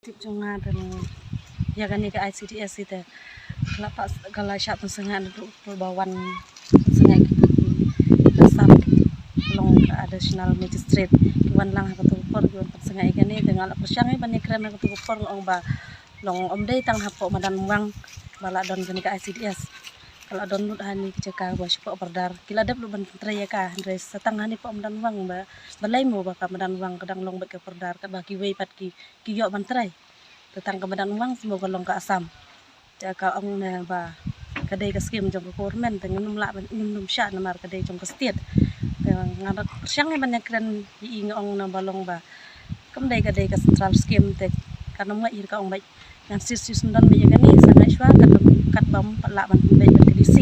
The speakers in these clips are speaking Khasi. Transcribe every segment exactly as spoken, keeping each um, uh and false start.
Jong nga te ïa kane ka I C D S te ka la pat, ka la shah pynsangeh naduh ba wan pynsangeh ki, ki, ki Assam, long ka additional magistrate, ki wan lang ha kato ka por ki wan pynsangeh ïa kane. Te nga la pyrshang ïa ban ïakren ha kato ka por, nga ong ba long ym dei tang hapoh Madan Umwang ba la don kane ka I C D S, ka la don lut ha kane ka jaka ba shapoh Pardar. Ki la dep lut ban pyntrei ïa ka, hynrei sa tang hangne hapoh Madan Umwang ba, balei mo ba ka Madan Umwang ka dang long beit ka Pardar, katba kiwei pat ki, ki ïoh ban trei. Te tang ka Madan Umwang mo ka long ka Assam. Te ka ong ne ba ka dei ka skim jong ka government, te ngim lah ban, ngim shah namar ka dei jong ka state. Te nga da pyrshang ban ïakren ïa i, nga ong ne ba long ba kam dei, ka dei ka central skim, te kan ym ngeit hi, ka ong beit ngan sir sir sendon beit ïa kane, sangeh shuwa katba, katba ym pat lah ban pynbeit bad ka D C.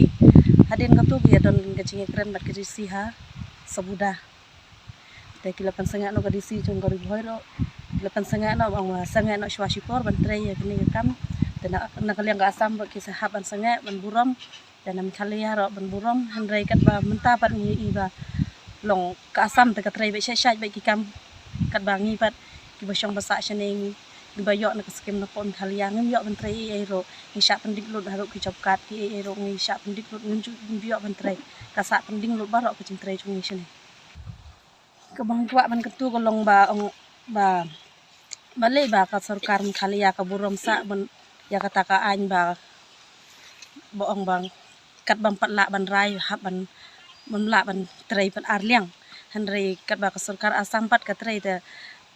Hadien kato ki ïa don ka jingïakren bad ka D C ha Sabuda. Te ki la pynsangeh noh, ka D C jong ka Ri Bhoi ruh ki la pynsangeh noh, ong sangeh noh shuwa shipor ban trei ïa kane ka kam. Te na, na ka liang ka Assam ruh ki sa hap ban sangeh ban burom, te na Meghalaya ruh ban burom, hynrei katba mynta pat ngi ïohi ba long ka Assam te ka trei beit shait shait beit ki kam. Katba ngi pat kiba shong ba sah shane, ngi, ngi ba ïoh na ka skim napoh Meghalaya, ngim ïoh ban trei ei ei ruh, ngi shah pyndik lut haduh ki job card, ki ei ei ruh ngi shah pyndik lut, ngim ju, ngim ïoh ban trei. Ka sah pynding lut baroh ka jingtrei jong ngi shane. Kaba nga kwah ban kyntu ka long ba ong ba, balei ba ka sorkar Meghalaya ka burom sah ban ïa kata ka aiñ ba, ba ong ba katba ym pat lah ban rai, hap ban, bym lah ban trei pat ar liang. Hynrei katba ka sorkar Assam pat ka trei, te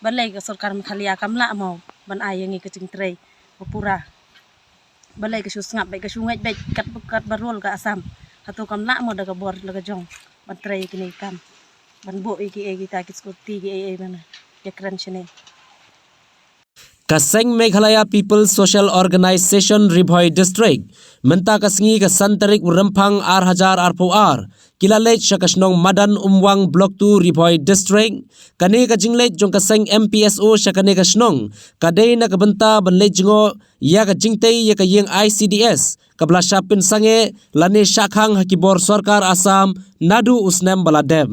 balei ka sorkar Meghalaya kam lah mo ban ai ïa ngi ka jingtrei ba pura? Balei ka shu sngap beit, ka shu ngeit beit kat, katba rule ka Assam? Hato kam lah mo da ka bor la ka jong ban trei ïa kine ki kam, ban buh ïa ki ei kita ki security ki ei ei ban ïakren shane? Ka seng Meghalaya People's Social Organization Ri Bhoi District mynta ka sngi ka san tarik u Rymphang ar hajar arphew ar ki la leit sha ka shnong Madan Umwang Block two Ri Bhoi District. Kane ka jingleit jong ka seng M P S O sha kane ka shnong ka dei na ka bynta ban leit jngoh ïa ka jingtei ïa ka ïing I C D S kaba la shah pynsangeh lane shah khang ha ki bor sorkar Assam naduh u snem ba la dep.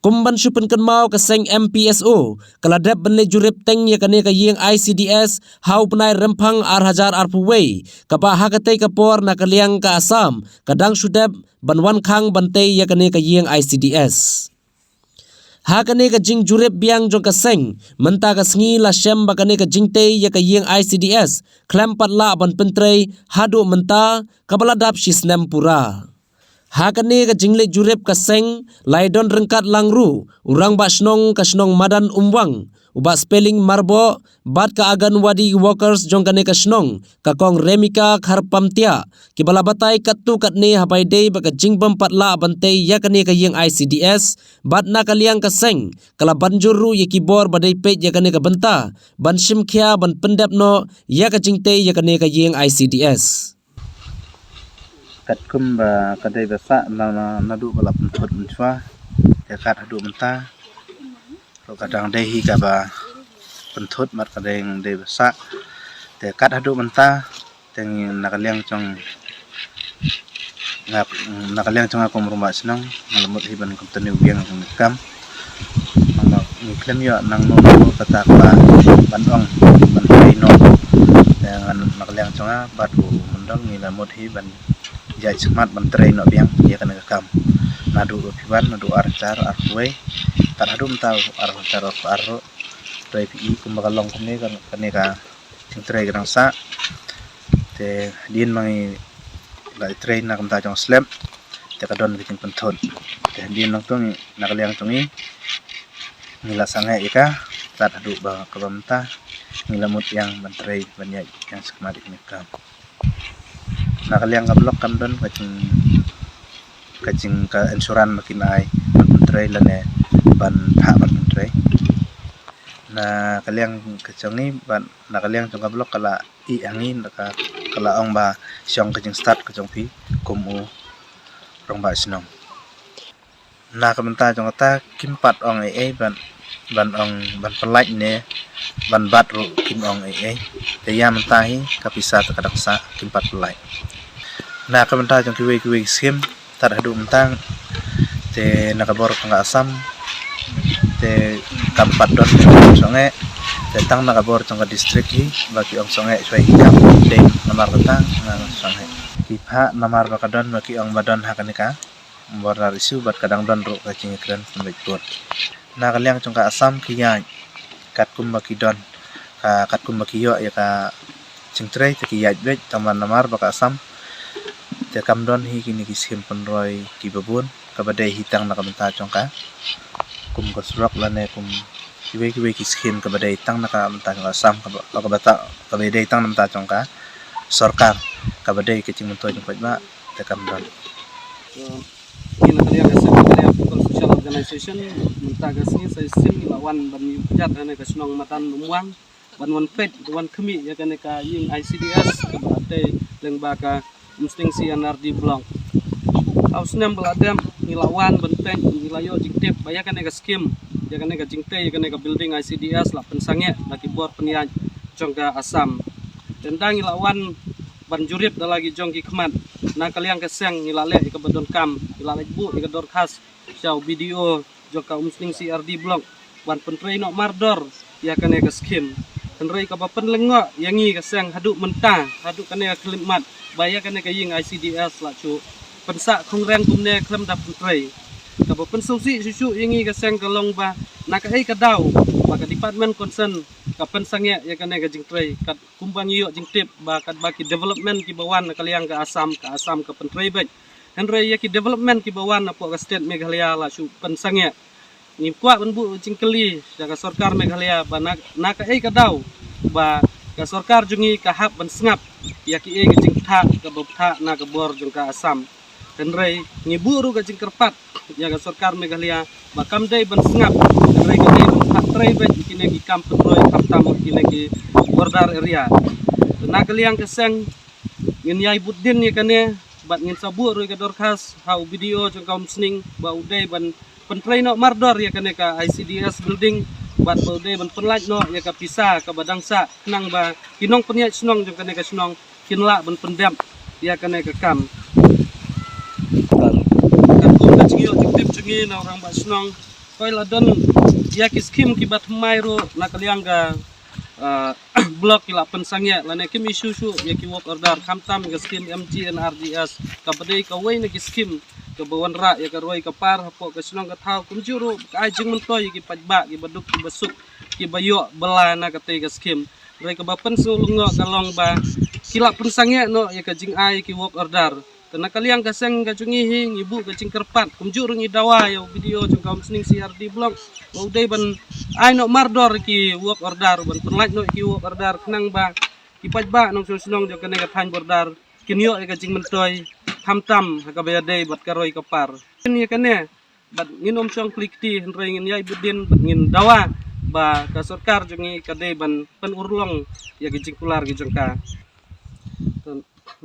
Kum ban shu pynkynmaw, ka seng M P S O ka la dep ban leit jurip teng ïa kane ka ïing I C D S ha u bnai Rymphang ar hajar arphew wei, kaba ha katei ka por na ka liang ka Assam ka dang shu dep ban wan khang ban tei ïa kane ka ïing I C D S. Ha kane ka jingjurip biang jong ka seng mynta ka sngi la shem ba kane ka jingtei ïa ka ïing I C D S khlem pat lah ban pyntrei haduh mynta, kaba la dap shi snem pura. Ha kane ka jingleit jurip ka seng la ïadon ryngkat lang ruh u rangbah shnong ka shnong Madan Umwang, u Bah Speling Marboh, bad ka Anganwadi workers jong kane ka shnong, ka Kong Remika Kharpamtiah, kiba la batai katto katne haba ïadei bad ka jingbym pat lah ban tei ïa kane ka ïing I C D S, bad na ka liang ka seng ka la ban jur ruh ïa ki bor ba dei peit ïa kane ka bynta ban shim khia ban pyndep noh ïa ka jingtei ïa kane ka ïing I C D S. Katkum ba ka dei ba sah na, na, naduh ba la pynthut mynshuwa, te kat haduh mynta ruh ka dang dei hi kaba pynthut, mat ka dei, dei ba sah. Te kat haduh mynta te ngi na ka liang jong nga, na ka liang jong nga kum u rangbah shnong, nga la mut hi ban continue biang jong ka kam. Nang ngi khlem ïoh nangno nangno kata ka ban ong ban trei noh. Te ngan na ka liang jong nga bad u Mondol ngi la mut hi ban ïaid shakhmat ban trei noh biang ïa kane ka kam. Naduh ruh phi wan naduh ar hajar arphew wei tad haduh mynta ar hajar arphew ar ruh. Trei phi i kumba ka long kumne ka, kane ka jingtrei ka dang sah. Te hadien ma ngi la trei na ka bynta jong slab te ka don ka jingpynthut. Te hadien nangto ngi na ka liang jong ngi ngi la sangeh ïa ka tad haduh ba kaba mynta ngi la mut ïa ban trei ban ïaid ïa shakhmat ïa kane ka kam. Na ka liang ka block kam don ka jing, ka jing ka insurance ba kin ai ban pyntrei lane ban phah ban pyntrei. Na ka liang ka jong ngi bad na ka liang jong ka block ka la ïeh ha ngi, ka, ka la ong ba shong ka jingstad ka jong phi kum u rangbah shnong. Na ka bynta jong kata kim pat ong ei ei ban, ban ong ban pyllait ne ban bat ruh kim ong ei ei. Te ïa mynta hi ka pisa te ka dang sah kim pat pyllait. Na ka bynta jong kiwei kiwei ki skim tad haduh mynta te na ka bor ka Assam te kam pat don jong ngi. Tang na ka bor jong ka district hi ba ki ong sangeh shwa hi kam dei namar kata nga sangeh. Ki phah namar ba ka don ba ki ong ba don ha kane ka border issue bad ka dang don ruh ka jingkren pynbeit bor. Na ka liang jong ka Assam ki ïaid katkum ba ki don ka katkum ba ki ïoh ïa ka jingtrei te ki ïaid beit tang ban namar ba ka Assam te kam don hi kine ki skim pynroi ki babun kaba dei hi tang na ka bynta jong ka kum ka surok lane kum kiwei kiwei ki skim kaba dei tang na ka bynta jong ka Assam kaba kaba ta kaba dei tang na bynta jong ka sorkar kaba dei ka jingmyntoi jong paidbah te kam don. Ngi na ka liang ka Assam Meghalayan People Social Organization mynta ka sngi sa shisien ngi la wan ban ïuh jat ha kane ka shnong Madan Umwang ban wan peit wan khmih ïa kane ka ïing I C D S kaba tei lyngba ka Umsning C and R D Block. Ha u snem ba la dep ngi la wan ban peit ngi la ïoh jingtip ba ïa kane ka skim ïa kane ka jingtei ïa kane ka building I C D S la pynsangeh da ki bor pynïaid jong ka Assam. Te ynda ngi la wan ban jurip da la ki jong ki khmat na ka liang ka seng ngi la leh ïa kaba donkam ngi la leit buh ïa ka dorkhas sha u B D O jong ka Umsning C R D Block ban pyntrei noh mardor ïa kane ka skim. Hynrei kaba pynlyngngoh ïa ngi ka seng haduh mynta haduh kane ka khyllipmat ba ïa kane ka ïing I C D S la shu pynsah khongreng kumne khlem da pyntrei. Kaba pynsngewsih shuh shuh ïa ngi ka seng ka long ba na kaei ka daw ba ka department concern ka pynsangeh ïa kane ka jingtrei kat kumba ngi ïoh jingtip ba katba ki development kiba wan na ka liang ka Assam ka Assam ka pyntrei beit. Hynrei ïa ki development kiba wan hapoh ka state Meghalaya la shu pynsangeh. Ngi kwah ban buh jingkylli ïa ka sorkar Meghalaya ba na, na kaei ka daw ba ka sorkar jong ngi ka hap ban sngap ïa kiei ka jingthah kaba thah na ka bor jong ka Assam. Hynrei ngi buh ruh ka jingkyrpad ïa ka sorkar Meghalaya ba kam dei ban sngap hynrei ka dei ban phah trei beit ïa kine ki kam pynroi khamtam ïa kine ki border area. Te na ka liang ka seng ngin ïai bud din ïa kane bad ngin sa buh ruh ïa ka dorkhas ha u B D O jong ka Umsning ba u dei ban pyntrei noh mardor ïa kane ka I C D S building bad ba u dei ban pynlait noh ïa ka pisa kaba dang sah khnang ba ki nongpynïaid shnong jong kane ka shnong kin lah ban pyndep ïa kane ka kam. Katkum ka jingïoh jingtip jong ngi na u rangbah shnong hoi la don ïa ki skim kiba thymmai ruh na ka liang ka ah, block ki la pynsangeh lane kim issue shuh ïa ki work order khamtam ka skim M G N R D S kaba dei kawei na ki skim kaba wanrah ïa ka roi ka par hapoh ka shnong ka thaw kumjuh ruh ka ai jingmyntoi ïa ki paidbah kiba duk kiba suk kiba ïoh bylla na katei ka skim. Hynrei kaba pynsngewlyngngoh ka long ba ki la pynsangeh noh ïa ka jingai ki work order. Te na ka liang ka seng ka jong ngi hi ngi buh ka jingkyrpad kumjuh ruh ngi dawa ïa u B D O jong ka Umsning C R D Block ba u dei ban ai noh mardor ki work order ban pynlait noh ki work order khnang ba ki paidbah nongshong shnong jong kane ka thaiñ border kin ïoh ïa ka jingmyntoi khamtam ha kaba ïadei bad ka roi ka par. Ïa kane bad ngin ym shong plie kti hynrei ngin ïai bud din bad ngin dawa ba ka sorkar jong ngi ka dei ban pynurlong ïa ki jingkular ki jong ka.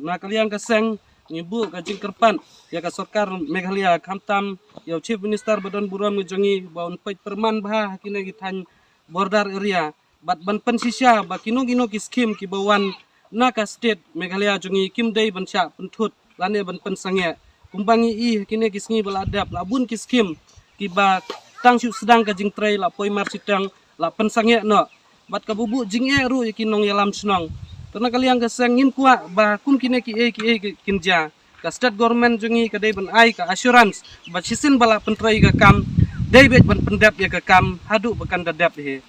Na ka liang ka seng ngi buh ka jingkyrpad ïa ka sorkar Meghalaya khamtam ïa u Chief Minister ba don burom ngi jong ngi ba un peit pyrman bha ha kine ki thaiñ border area bad ban pynshisha ba kino kino ki skim kiba wan na ka state Meghalaya jong ngi kim dei ban shah pynthut lane ban pynsangeh. Kumba ngi i ha kine ki sngi ba la dep la bun ki skim kiba tang shu sdang ka jingtrei la poi mar shiteng la pynsangeh noh bad kaba buh jingeh ruh ïa ki nongïalam shnong. Te na ka liang ka seng ngin kwah ba kum kine kiei kiei kin jia ka state government jong ngi ka dei ban ai ka assurance ba shisien ba la pyntrei ka kam dei beit ban pyndep ïa ka kam haduh ba kan da dep hi.